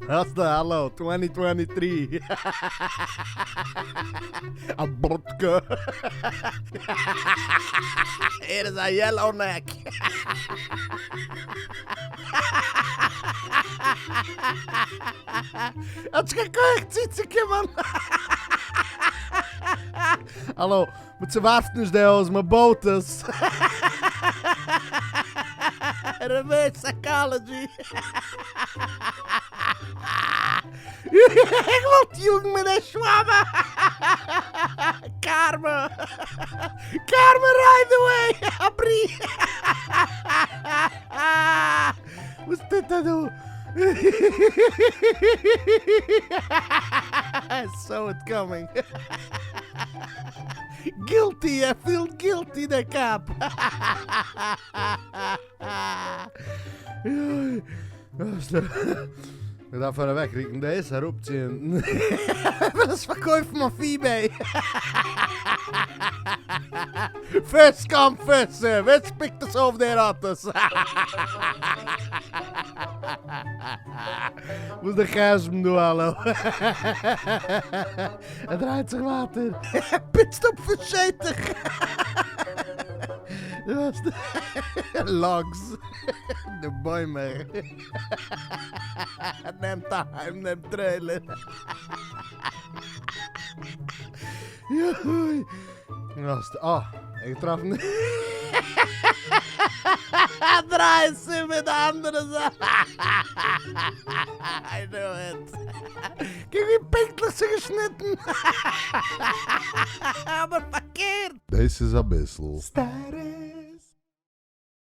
האסט א האלא טווענטי טווענטי טרי א בודקע ער איז א יעלאו נעק. האט נישט קיין כח צוצוקומען. האלא, מען צעווארפט נישט די הויז, מען בויט עס. Reverse psychology. איך וואלט יאגן מיט די שוואמע. Karma. Karma right away. א ברי. וואס טוט ער דא? Saw it coming. Guilty, ער פילט guilty דער קאפ. מען דארף אוועקרוקן דאס, אראפציען. ער וויל עס פארקויפן אויף eBay. First come first serve, ווער ס'פיקט עס אויף דער האט עס. וואס די חשבון דא האלא? ער דרייט זיך ווייטער. ער פוצט אפ פון שטח. Logs. די בוימער. נעמט אהיים דעם trailer. יוי. אה, ער געטראפן. דריי עס איבער די אנדערע זייט. I knew it. קוק ווי פונקטליך ס'איז געשניטן. אבער פארקערט. דאס איז אביסל. סטעריק.